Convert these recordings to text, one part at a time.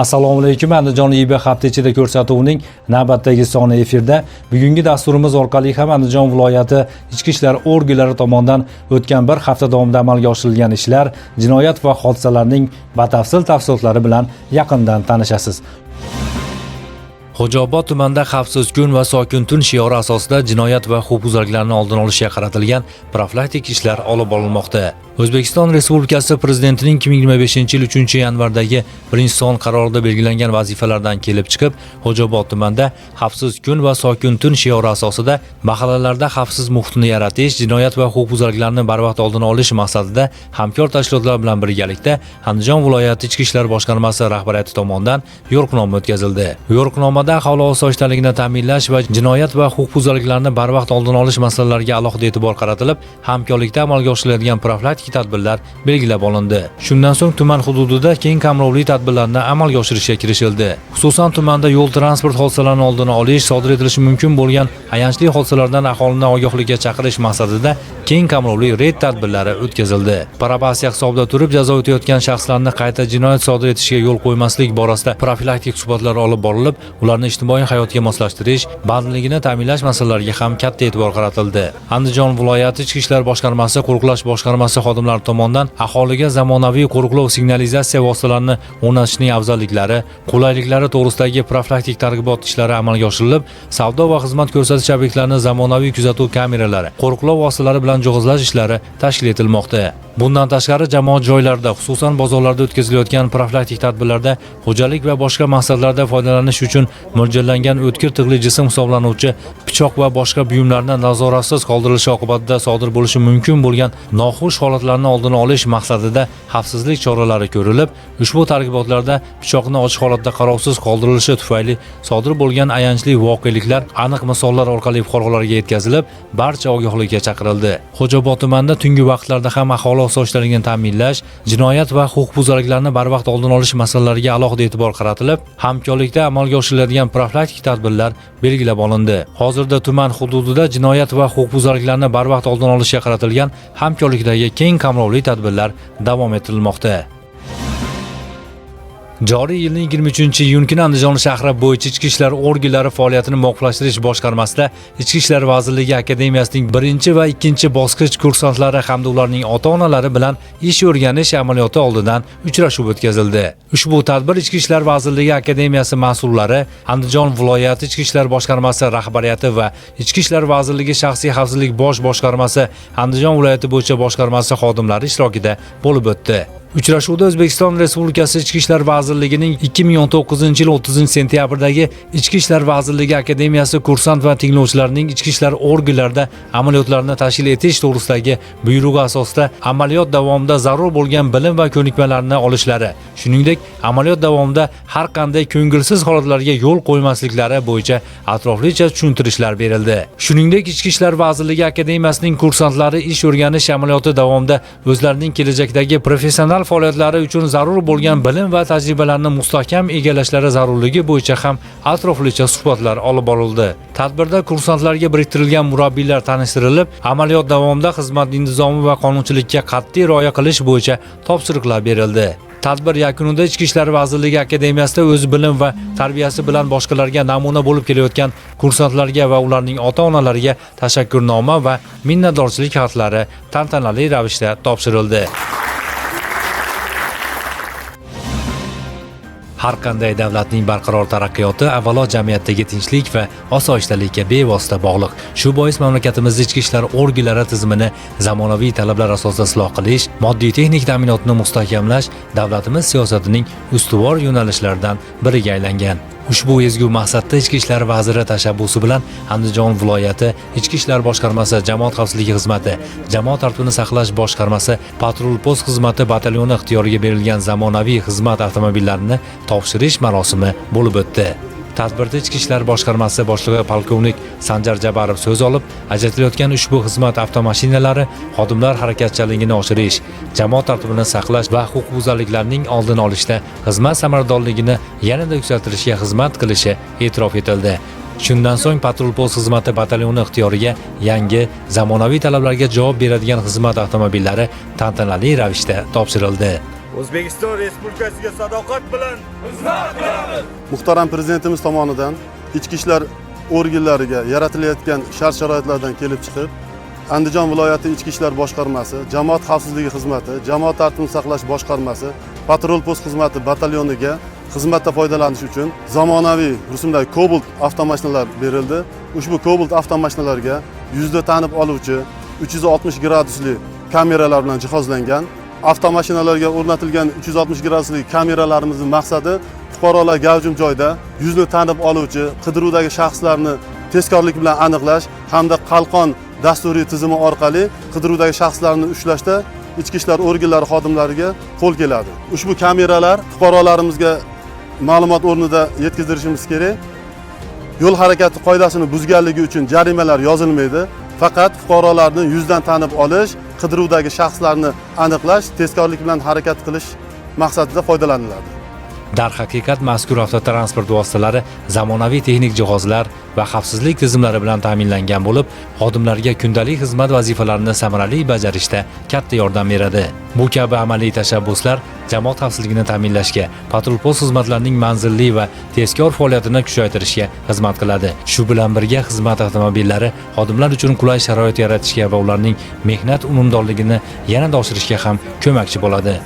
Assalomu alaykum. Andijon IB hafta ichida ko'rsatuvining navbatdagi soni efirda. Bugungi dasturimiz orqali ham Andijon viloyati ichki ishlar organlari tomonidan o'tgan bir hafta davomida amalga oshirilgan ishlar, jinoyat va hodisalarning batafsil tafsilotlari bilan yaqindan tanishasiz. Xo'jaobod tumanida xavfsiz kun va sokin tun shiori asosida jinoyat va huquqbuzarliklarni oldini olishga qaratilgan profilaktik ishlar olib borilmoqda. O'zbekiston Respublikasi Prezidentining 2025-yil 3-yanvardagi birinchi son qarorida belgilangan vazifalardan kelib chiqib, Xo'jaobod tumanida xavfsiz kun va sokin tun shiori asosida mahallalarda xavfsiz muhitni yaratish, jinoyat va huquqbuzarliklarni barvaqt oldini olish maqsadida hamkor tashkilotlar bilan birgalikda Andijon viloyati Ichki ishlar boshqarmasi rahbariyati tomonidan yo'riqnoma o'tkazildi. Yo'riqnomada aholi osoyishtaligini ta'minlash va jinoyat va huquqbuzarliklarni barvaqt oldini olish masalalariga alohida e'tibor qaratilib, hamkorlikda amalga oshiriladigan profilaktik tadbirlar belgilab olindi. Shundan so'ng tuman hududida keng qamrovli tadbirlarni amalga oshirishga kirishildi. Xususan, tumanda yo'l transport hodisalarini oldini olish, sodir etilishi mumkin bo'lgan ayanchli hodisalardan aholini ogohlikka chaqirish maqsadida keng qamrovli reyd tadbirlari o'tkazildi. Probatsiya hisobida turib jazo o'tayotgan shaxslarni qayta jinoyat sodir etishiga yo'l qo'ymaslik borasida profilaktik suhbatlar olib borilib, ularni ijtimoiy hayotga moslashtirish, bandligini ta'minlash masalalariga ham katta e'tibor qaratildi. Andijon viloyati Ichki ishlar boshqarmasi qo'riqlash boshqarmasi xodimlari tomonidan aholiga zamonaviy qo'riqlov signalizatsiya vositalarini o'rnatishning afzalliklari, qulayliklari to'g'risidagi profilaktik targ'ibot ishlari amalga oshirilib, savdo va xizmat ko'rsatish obyektlarini zamonaviy kuzatuv kameralari, qo'riqlov vositalari bilan jihozlash ishlari tashkil etilmoqda. Bundan tashqari, jamoat joylarida, xususan bozorlarda o'tkazilayotgan profilaktik tadbirlarda xo'jalik va boshqa maqsadlarda foydalanish uchun mo'ljallangan o'tkir tig'li jism hisoblanuvchi pichoq va boshqa buyumlarni nazoratsiz qoldirilishi oqibatida sodir bo'lishi mumkin bo'lgan noxush holatlarni oldini olish maqsadida xavfsizlik choralari ko'rilib, ushbu targ'ibotlarda pichoqni ochiq holatda qarovsiz qoldirilishi tufayli sodir bo'lgan ayanchli voqeliklar aniq misollar orqali fuqarolarga yetkazilib, barcha ogohlikka chaqirildi. Xo'jaobod tumanida tungi vaqtlarda ham aholi osoyishtaligini ta'minlash, jinoyat va huquqbuzarliklarni barvaqt oldini olish masalalariga alohida e'tibor qaratilib, hamkorlikda amalga oshiriladigan profilaktik tadbirlar belgilab olindi. Hozirda tuman hududida jinoyat va huquqbuzarliklarni barvaqt oldini olishga qaratilgan hamkorlikdagi keng qamrovli tadbirlar davom ettirilmoqda. Joriy yilning 23-iyun kuni Andijon shahri bo'yicha ichki ishlar organlari faoliyatini muvofiqlashtirish boshqarmasida Ichki ishlar vazirligi akademiyasining birinchi va ikkinchi bosqich kursantlari hamda ularning ota-onalari bilan ish o'rganish amaliyoti oldidan uchrashuv o'tkazildi. Ushbu tadbir Ichki ishlar vazirligi akademiyasi mas'ullari, Andijon viloyati Ichki ishlar boshqarmasi rahbariyati va Ichki ishlar vazirligi shaxsiy xavfsizlik bosh boshqarmasi Andijon viloyati bo'yicha boshqarmasi xodimlari ishtirokida bo'lib o'tdi. Uchrashuvda O'zbekiston Respublikasi Ichki ishlar vazirligining 2019-yil 30-sentyabrdagi Ichki ishlar vazirligi akademiyasi kursant va tinglovchilarining ichki ishlar organlarida amaliyotlarni tashkil etish to'g'risidagi buyrug'i asosida amaliyot davomida zarur bo'lgan bilim va ko'nikmalarni olishlari, shuningdek, amaliyot davomida har qanday ko'ngilsiz holatlarga yo'l qo'ymasliklari bo'yicha atroflicha tushuntirishlar berildi. Shuningdek, Ichki ishlar vazirligi akademiyasining kursantlari ish o'rganish amaliyoti davomida o'zlarining kelajakdagi professional faoliyatlari uchun zarur bo'lgan bilim va tajribalarni mustahkam egallashlari zarurligi bo'yicha ham atroflicha suhbatlar olib borildi. Tadbirda kursantlarga biriktirilgan murabbiylar tanishtirilib, amaliyot davomida xizmat intizomi va qonunchilikka qat'iy rioya qilish bo'yicha topshiriqlar berildi. Tadbir yakunida Ichki ishlar vazirligi akademiyasida o'z bilim va tarbiyasi bilan boshqalarga namuna bo'lib kelayotgan kursantlarga va ularning ota-onalariga tashakkurnoma va minnatdorchilik xatlari tantanali ravishda topshirildi. Har qanday davlatning barqaror taraqqiyoti avvalo jamiyatdagi tinchlik va osoyishtalikka bevosita bog'liq. Shu bois mamlakatimizda ichki ishlar organlari tizimini zamonaviy talablar asosida isloh qilish, moddiy texnik ta'minotni mustahkamlash davlatimiz siyosatining ustuvor yo'nalishlaridan biriga aylangan. Ushbu ezgu maqsadda Ichki ishlar vaziri tashabbusi bilan Andijon viloyati Ichki ishlar boshqarmasi jamoat xavfsizligi xizmati, jamoat tartibini saqlash boshqarmasi patrul post xizmati batalyoni ixtiyoriga berilgan zamonaviy xizmat avtomobillarini topshirish marosimi bo'lib o'tdi. Tadbirda Ichki ishlar boshqarmasi boshlig'i polkovnik Sanjar Jabarov so'z olib, ajratilayotgan ushbu xizmat avtomashinalari xodimlar harakatchanligini oshirish, jamoat tartibini saqlash va huquqbuzarliklarning oldini olishda xizmat samaradorligini yanada yuksaltirishga xizmat qilishi e'tirof etildi. Shundan so'ng patrul post xizmati batalyoni ixtiyoriga yangi zamonaviy talablarga javob beradigan xizmat avtomobillari tantanali ravishda topshirildi. O'zbekiston Respublikasiga sadoqat bilan Muhtaram Prezidentimiz tomonidan ichki ishlar organlariga yaratilayotgan shart sharoitlardan kelib chiqib, Andijon viloyati Ichki ishlar boshqarmasi, jamoat xavfsizligi xizmati, jamoat tartibini saqlash boshqarmasi, patrul post xizmati batalyoniga xizmatda foydalanish uchun zamonaviy rusumdagi Cobalt avtomashinalar berildi. Ushbu Cobalt avtomashinalarga yuzda tanib oluvchi 360 gradusli kameralar bilan jihozlangan. Avtomashinalarga o'rnatilgan 360 gradusli kameralarimizning maqsadi fuqarolar gavjum joyda yuzni tanib oluvchi qidiruvdagi shaxslarni tezkorlik bilan aniqlash hamda Qalqon dasturiy tizimi orqali qidiruvdagi shaxslarni ushlashda ichki ishlar organlari xodimlariga qo'l keladi. Ushbu kameralar fuqarolarimizga ma'lumot o'rnida yetkazdirishimiz kerak. Yo'l harakati qoidasini buzganligi uchun jarimalar yozilmaydi. Faqat fuqarolarni yuzdan tanib olish, qidiruvdagi shaxslarni aniqlash, tezkorlik bilan harakat qilish maqsadida foydalaniladi. Darhaqiqat, mazkur avtotransport vositalari zamonaviy texnik jihozlar va xavfsizlik tizimlari bilan ta'minlangan bo'lib, xodimlarga kundalik xizmat vazifalarini samarali bajarishda katta yordam beradi. Bu kabi amaliy tashabbuslar jamoat xavfsizligini ta'minlashga, patrul post xizmatlarining manzilli va tezkor faoliyatini kuchaytirishga xizmat qiladi. Shu bilan birga xizmat avtomobillari xodimlar uchun qulay sharoit yaratishga va ularning mehnat unumdorligini yanada oshirishga ham ko'makchi bo'ladi.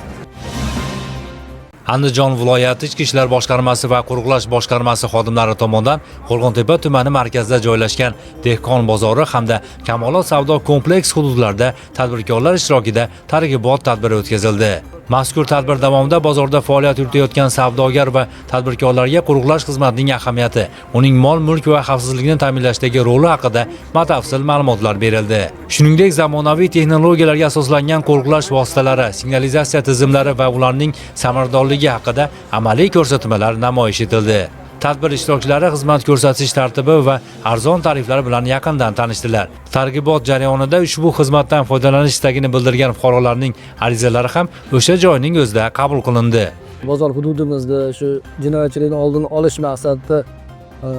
Andijon viloyati Ichki ishlar boshqarmasi va qo'riqlash boshqarmasi xodimlari tomonidan Qo'rg'ontepa tumani markazida joylashgan Dehqon bozori hamda Kamolot savdo kompleks hududlarida tadbirkorlar ishtirokida targ'ibot tadbiri o'tkazildi. Mazkur tadbir davomida bozorda faoliyat yuritayotgan savdogar va tadbirkorlarga qo'riqlash xizmatining ahamiyati, uning mol-mulk va xavfsizlikni ta'minlashdagi roli haqida batafsil ma'lumotlar berildi. Shuningdek, zamonaviy texnologiyalarga asoslangan qo'riqlash vositalari, signalizatsiya tizimlari va ularning samaradorligi haqida amaliy ko'rsatmalar namoyish etildi. Tadbir ishtirokchilari xizmat ko'rsatish tartibi va arzon tariflar bilan yaqindan tanishdilar. Targ'ibot jarayonida ushbu xizmatdan foydalanish istagini bildirgan fuqarolarning arizalari ham o'sha joyning o'zida qabul qilindi. Bozor hududimizda shu jinoyatchilikni oldini olish maqsadida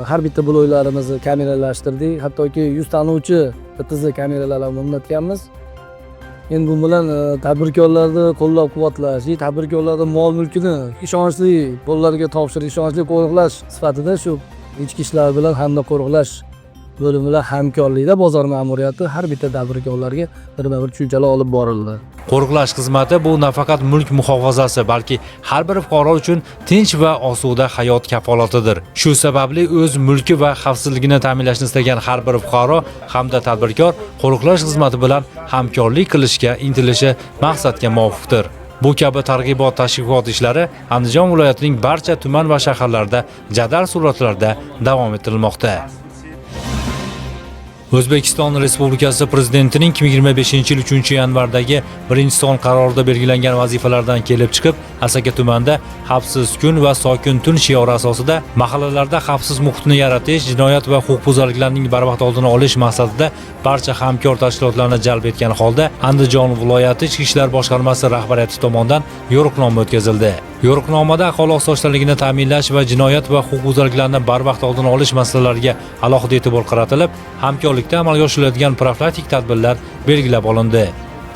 har bitta bloklarimizni kameralashtirdik, hattoki yuz tanuvchi PTZ kameralarni o'rnatganmiz. Endi bu bilan tadbirkorlarni qo'llab quvvatlash, tadbirkorlarni mol mulkini ishonchli qo'llarga topshirish, ishonchli qo'riqlash sifatida shu ichki ishlar bilan hamda qo'riqlash bo'limi bilan hamkorlikda bozor ma'muriyati har bitta tadbirkorlarga birma bir tushunchalar olib borildi. Qo'riqlash xizmati bu nafaqat mulk muhofazasi, balki har bir fuqaro uchun tinch va osuda hayot kafolatidir. Shu sababli o'z mulki va xavfsizligini ta'minlashni istagan har bir fuqaro hamda tadbirkor qo'riqlash xizmati bilan hamkorlik qilishga intilishi maqsadga muvofiqdir. Bu kabi targ'ibot tashviqot ishlari Andijon viloyatining barcha tuman va shaharlarida jadal sur'atlarda davom ettirilmoqda. O'zbekiston Respublikasi Prezidentining 2025 yil 3 yanvardagi birinchi son qarorida belgilangan vazifalardan kelib chiqib, Asaka tumanida xavfsiz kun va sokin tun shiori asosida mahallalarda xavfsiz muhitni yaratish, jinoyat va huquqbuzarliklarning barvaqt oldini olish maqsadida barcha hamkor tashkilotlarni jalb etgan holda Andijon viloyati Ichki ishlar boshqarmasi rahbariyati tomonidan yo'riqnoma o'tkazildi. Yo'riqnomada aholi osoyishtaligini ta'minlash va jinoyat va huquqbuzarliklarni barvaqt oldini olish masalalariga alohida e'tibor qaratilib, hamkorlikda amalga oshiriladigan profilaktik tadbirlar belgilab olindi.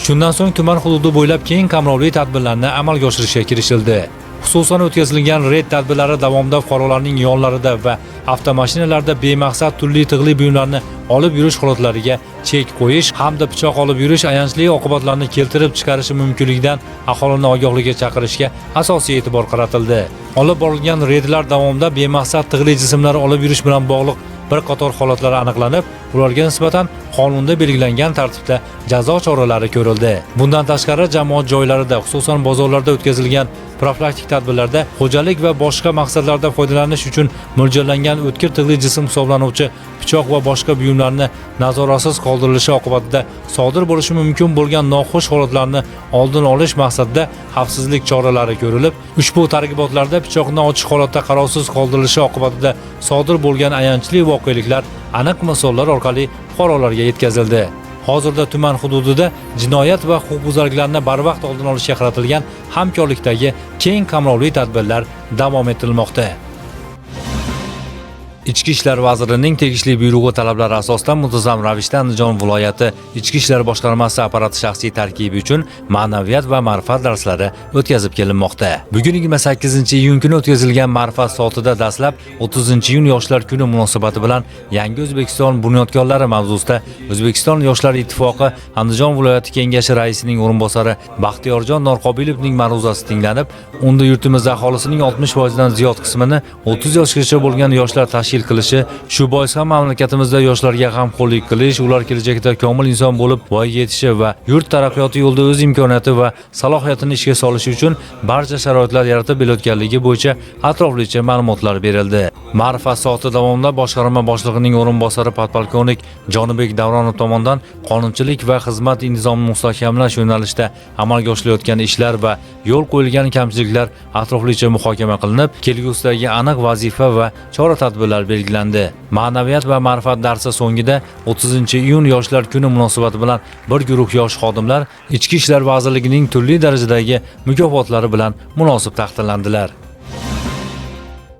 Shundan so'ng tuman hududi bo'ylab keng qamrovli tadbirlarni amalga oshirishga kirishildi. Xususan, o'tkazilgan reyd tadbirlari davomida fuqarolarning yonlarida va avtomashinalarda bemaqsad turli tig'li buyumlarni olib yurish holatlariga chek qo'yish hamda pichoq olib yurish ayanchli oqibatlarni keltirib chiqarishi mumkinligidan aholini ogohlikka chaqirishga asosiy e'tibor qaratildi. Olib borilgan reydlar davomida bemaqsad tig'li jismlar olib yurish bilan bog'liq bir qator holatlar aniqlanib, ularga nisbatan qonunda belgilangan tartibda jazo choralari ko'rildi. Bundan tashqari, jamoat joylarida, xususan bozorlarda o'tkazilgan profilaktik tadbirlarda xo'jalik va boshqa maqsadlarda foydalanish uchun mo'ljallangan o'tkir tig'li jism hisoblanuvchi pichoq va boshqa buyumlarni nazoratsiz qoldirilishi oqibatida sodir bo'lishi mumkin bo'lgan noxush holatlarni oldini olish maqsadida xavfsizlik choralari ko'rilib, ushbu targ'ibotlarda pichoqni ochiq holatda qarovsiz qoldirilishi oqibatida sodir bo'lgan ayanchli voqeliklar aniq misollar orqali fuqarolarga yetkazildi. Hozirda tuman hududida jinoyat va huquqbuzarliklarni barvaqt oldini olishga qaratilgan hamkorlikdagi keng qamrovli tadbirlar davom ettirilmoqda. Ichki ishlar vazirining tegishli buyrug'i talablari asosida muntazam ravishda Andijon viloyati Ichki ishlar boshqarmasi apparati shaxsiy tarkibi uchun ma'naviyat va ma'rifat darslari o'tkazib kelinmoqda. Bugun 28-iyun kuni o'tkazilgan ma'rifat soatida dastlab 30-iyun Yoshlar kuni munosabati bilan Yangi O'zbekiston bunyodkorlari mavzusida O'zbekiston Yoshlar Ittifoqi Andijon viloyati kengashi raisining o'rinbosari Baxtiyorjon Norqobilovning ma'ruzasi tinglanib, unda yurtimiz aholisining 60% dan ziyod qismini 30 yoshgacha bo'lgan yoshlar tashkil qilishi, shu bois ham mamlakatimizda yoshlarga g'amxo'rlik qilish, ular kelajakda komil inson bo'lib voyaga yetishi va yurt taraqqiyoti yo'lida o'z imkoniyati va salohiyatini ishga solishi uchun barcha sharoitlar yaratib berilayotganligi bo'yicha atroflicha ma'lumotlar berildi. Ma'rifat soati davomida boshqarma boshlig'ining o'rinbosari podpolkovnik Jonibek Davronov tomonidan qonunchilik va xizmat intizomini mustahkamlash yo'nalishida amalga oshirilayotgan ishlar va yo'l qo'yilgan kamchiliklar atroflicha muhokama qilinib, kelgusidagi aniq vazifa va chora-tadbirlar belgilandi. Ma'naviyat va ma'rifat darsi so'ngida 30-iyun Yoshlar kuni munosabati bilan bir guruh yosh xodimlar Ichki ishlar vazirligining turli darajadagi mukofotlari bilan munosib taqdirlandilar.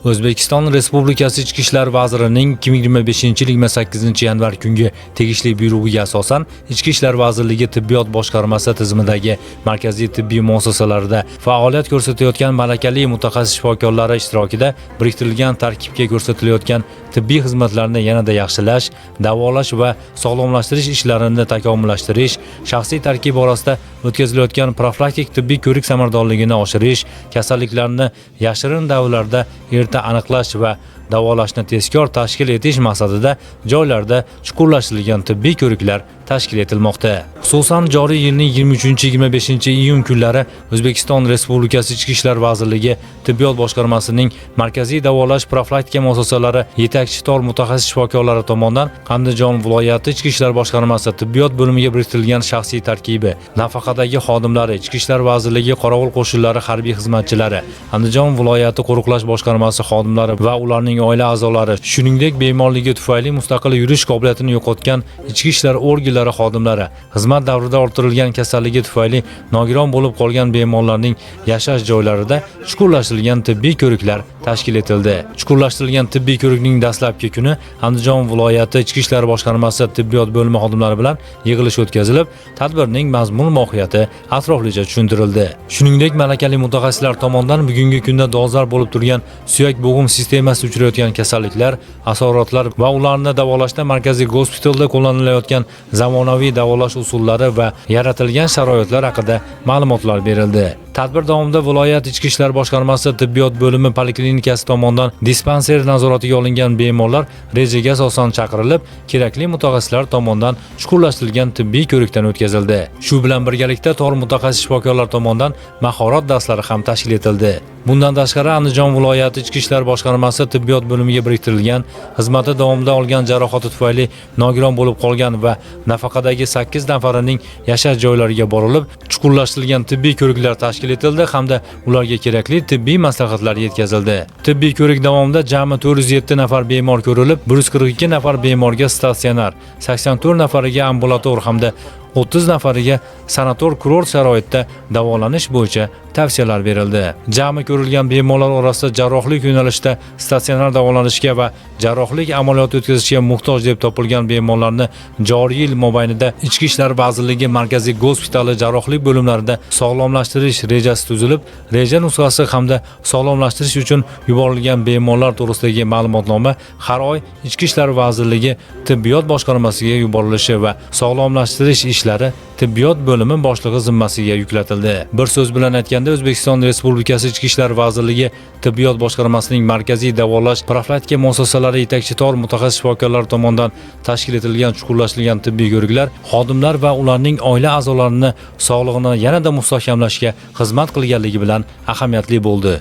O'zbekiston Respublikasi Ichki ishlar vazirining 2025-yil 28-yanvar kungi tegishli buyrug'iga asosan Ichki ishlar vazirligi tibbiyot boshqarmasi tizimidagi markaziy tibbiy muassasalarida faoliyat ko'rsatayotgan malakali mutaxassis shifokorlari ishtirokida biriktirilgan tarkibga ko'rsatilayotgan tibbiy xizmatlarni yanada yaxshilash, davolash va sog'lomlashtirish ishlarini takomillashtirish, shaxsiy tarkib orasida o'tkazilayotgan profilaktik tibbiy ko'rik samaradorligini oshirish, kasalliklarni yashirin davrlarda erta aniqlash va davolashni tezkor tashkil etish maqsadida joylarda chuqurlashtirilgan tibbiy ko'riklar tashkil etilmoqda. Xususan, joriy yilning 23-25-iyun kunlari O'zbekiston Respublikasi Ichki ishlar vazirligi tibbiyot boshqarmasining markaziy davolash profilaktika muassasalari yetakchi tor mutaxassis shifokorlari tomonidan Andijon viloyati Ichki ishlar boshqarmasi tibbiyot bo'limiga biriktirilgan shaxsiy tarkibi, nafaqadagi xodimlari, Ichki ishlar vazirligi qorovul qo'shinlari harbiy xizmatchilari, Andijon viloyati qo'riqlash boshqarmasi xodimlari va ularning oila a'zolari, shuningdek bemorligi tufayli mustaqil yurish qobiliyatini yo'qotgan ichki ishlar organlari xodimlari, xizmat davrida orttirilgan kasalligi tufayli nogiron bo'lib qolgan bemorlarning yashash joylarida chuqurlashtirilgan tibbiy ko'riklar tashkil etildi. Chuqurlashtirilgan tibbiy ko'rikning dastlabki kuni Andijon viloyati Ichki ishlar boshqarmasi tibbiyot bo'limi xodimlari bilan yig'ilish o'tkazilib, tadbirning mazmun mohiyati atroflicha tushuntirildi. Shuningdek, malakali mutaxassislar tomonidan bugungi kunda dolzarb bo'lib turgan suyak bo'g'im sistemasi uchrayotgan kasalliklar, asoratlar va ularni davolashda markaziy gospitalda qo'llanilayotgan zamonaviy davolash usullari va yaratilgan sharoitlar haqida ma'lumotlar berildi. Tadbir davomida viloyat Ichki ishlar boshqarmasi tibbiyot bo'limi poliklinikasi tomonidan dispanser nazoratiga olingan bemorlar rejaga asosan chaqirilib, kerakli mutaxassislar tomonidan chuqurlashtirilgan tibbiy ko'rikdan o'tkazildi. Shu bilan birgalikda tor mutaxassis shifokorlar tomonidan mahorat darslari ham tashkil etildi. Bundan tashqari, Andijon viloyati Ichki ishlar boshqarmasi tibbiyot bo'limiga biriktirilgan, xizmati davomida olgan jarohati tufayli nogiron bo'lib qolgan va nafaqadagi 8 nafarining yashash joylariga borilib, chuqurlashtirilgan tibbiy ko'riklar tashkil etildi hamda ularga kerakli tibbiy maslahatlar yetkazildi. Tibbiy ko'rik davomida jami 407 nafar bemor ko'rilib, 142 nafar bemorga statsionar, 84 nafariga ambulator hamda 30 nafariga sanator kurort sharoitda davolanish bo'yicha tavsiyalar berildi. Jami ko'rilgan bemorlar orasida jarrohlik yo'nalishida statsionar davolanishga va jarrohlik amaliyoti o'tkazishga muhtoj deb topilgan bemorlarni joriy yil mobaynida Ichki ishlar vazirligi markaziy gospitali jarrohlik bo'limlarida sog'lomlashtirish rejasi tuzilib, reja nusxasi hamda sog'lomlashtirish uchun yuborilgan bemorlar to'g'risidagi ma'lumotnoma har oy Ichki ishlar vazirligi tibbiyot boshqarmasiga yuborilishi va sog'lomlashtirish ishlari tibbiyot bo'limi boshlig'i zimmasiga yuklatildi. Bir so'z bilan aytganda, O'zbekiston Respublikasi Ichki ishlar vazirligi tibbiyot boshqarmasining markaziy davolash profilaktika muassasalari yetakchi tor mutaxassis shifokorlar tomonidan tashkil etilgan chuqurlashtirilgan tibbiy ko'riklar xodimlar va ularning oila a'zolarini sog'lig'ini yanada mustahkamlashga xizmat qilganligi bilan ahamiyatli bo'ldi.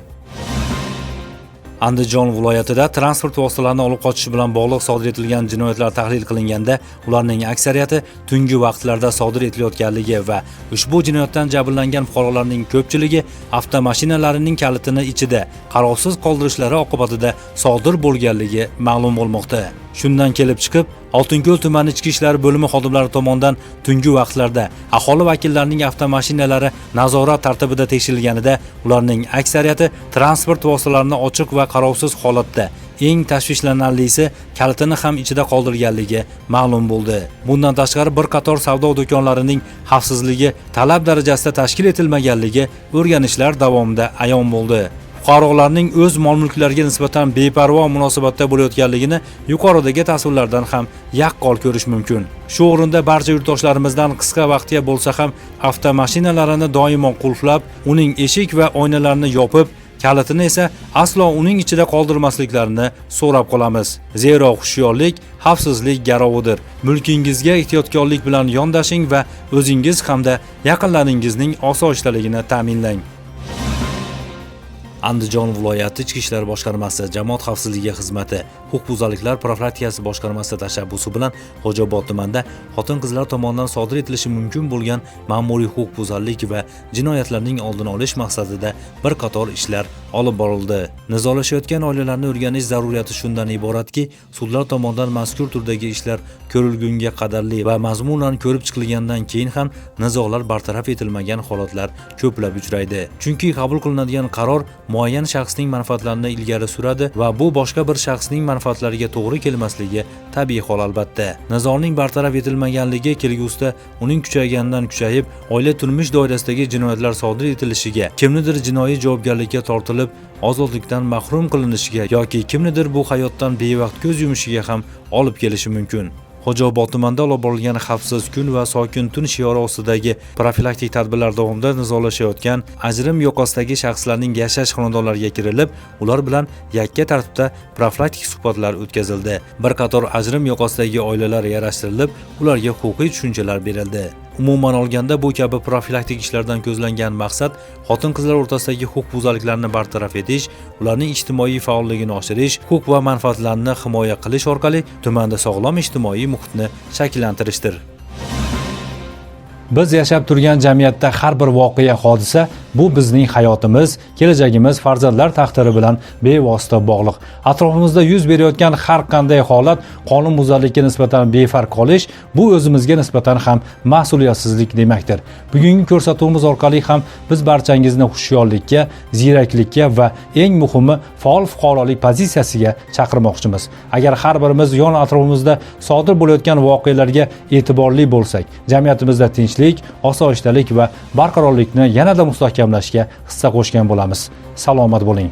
Andijon viloyatida transport vositalarini olib qochish bilan bog'liq sodir etilgan jinoyatlar tahlil qilinganda, ularning aksariyati tungi vaqtlarda sodir etilayotganligi va ushbu jinoyatdan jabrlangan fuqarolarning ko'pchiligi avtomashinalarining kalitini ichida qarovsiz qoldirishlari oqibatida sodir bo'lganligi ma'lum bo'lmoqda. Shundan kelib chiqib, Oltinko'l tumani ichki ishlar bo'limi xodimlari tomonidan tungi vaqtlarda aholi vakillarining avtomashinalari nazorat tartibida tekshirilganida, ularning aksariyati transport vositalarini ochiq va qarovsiz holatda Eng tashvishlanarlisi, kalitini ham ichida qoldirganligi ma'lum bo'ldi. Bundan tashqari, bir qator savdo do'konlarining xavfsizligi talab darajasida tashkil etilmaganligi o'rganishlar davomida ayon bo'ldi. Fuqarolarning o'z mol-mulklariga nisbatan beparvo munosabatda bo'layotganligini yuqoridagi tasvirlardan ham yaqqol ko'rish mumkin. Shu o'rinda barcha yurtdoshlarimizdan qisqa vaqtga bo'lsa ham avtomashinalarini doimo qulflab, uning eshik va oynalarini yopib, kalitini esa aslo uning ichida qoldirmasliklarini so'rab qolamiz. Zero hushyorlik xavfsizlik garovidir. Mulkingizga ehtiyotkorlik bilan yondashing va o'zingiz hamda yaqinlaringizning osoyishtaligini ta'minlang. Andijon viloyati Ichki ishlar boshqarmasi jamoat xavfsizligi xizmati huquqbuzarliklar profilaktikasi boshqarmasi tashabbusi bilan Xo'jaobod tumanida xotin-qizlar tomonidan sodir etilishi mumkin bo'lgan ma'muriy huquqbuzarlik va jinoyatlarning oldini olish maqsadida bir qator ishlar olib borildi. Nizolashayotgan oilalarni o'rganish zaruriyati shundan iboratki, sudlar tomonidan mazkur turdagi ishlar ko'rilgunga qadarli va mazmunan ko'rib chiqilgandan keyin ham nizolar bartaraf etilmagan holatlar ko'plab uchraydi. Chunki qabul qilinadigan qaror muayyan shaxsning manfaatlarini ilgari suradi va bu boshqa bir shaxsning manfaatlariga to'g'ri kelmasligi tabiiy hol albatta. Nizoning bartaraf etilmaganligi kelgusida uning kuchayganidan kuchayib, oila turmush doirasidagi jinoyatlar sodir etilishiga, kimnidir jinoiy javobgarlikka tortilib, ozodlikdan mahrum qilinishiga yoki kimnidir bu hayotdan bevaqt ko'z yumishiga ham olib kelishi mumkin. Xo'jaobod tumanida olib borilgan xavfsiz kun va sokin tun shiori ostidagi profilaktik tadbirlar davomida nizolashayotgan ajrim yoqasidagi shaxslarning yashash xonadonlariga kirilib, ular bilan yakka tartibda profilaktik suhbatlar o'tkazildi. Bir qator ajrim yoqasidagi oilalar yarashtirilib, ularga huquqiy tushunchalar berildi. Umuman olganda, bu kabi profilaktik ishlardan ko'zlangan maqsad xotin-qizlar o'rtasidagi huquqbuzarliklarni bartaraf etish, ularning ijtimoiy faolligini oshirish, huquq va manfaatlarini himoya qilish orqali tumanda sog'lom ijtimoiy muhitni shakllantirishdir. Biz yashab turgan jamiyatda har bir voqea, hodisa bu bizning hayotimiz, kelajagimiz, farzandlar taqdiri bilan bevosita bog'liq. Atrofimizda yuz berayotgan har qanday holat, qonunbuzarlikka nisbatan befarq qolish bu o'zimizga nisbatan ham mas'uliyatsizlik demakdir. Bugungi ko'rsatuvimiz orqali ham biz barchangizni hushyorlikka, ziyraklikka va eng muhimi faol fuqarolik pozitsiyasiga chaqirmoqchimiz. Agar har birimiz yon atrofimizda sodir bo'layotgan voqealarga e'tiborli bo'lsak, jamiyatimizda tinchlik, osoyishtalik va barqarorlikni yanada mustahkamlashga hissa qo'shgan bo'lamiz. Salomat bo'ling.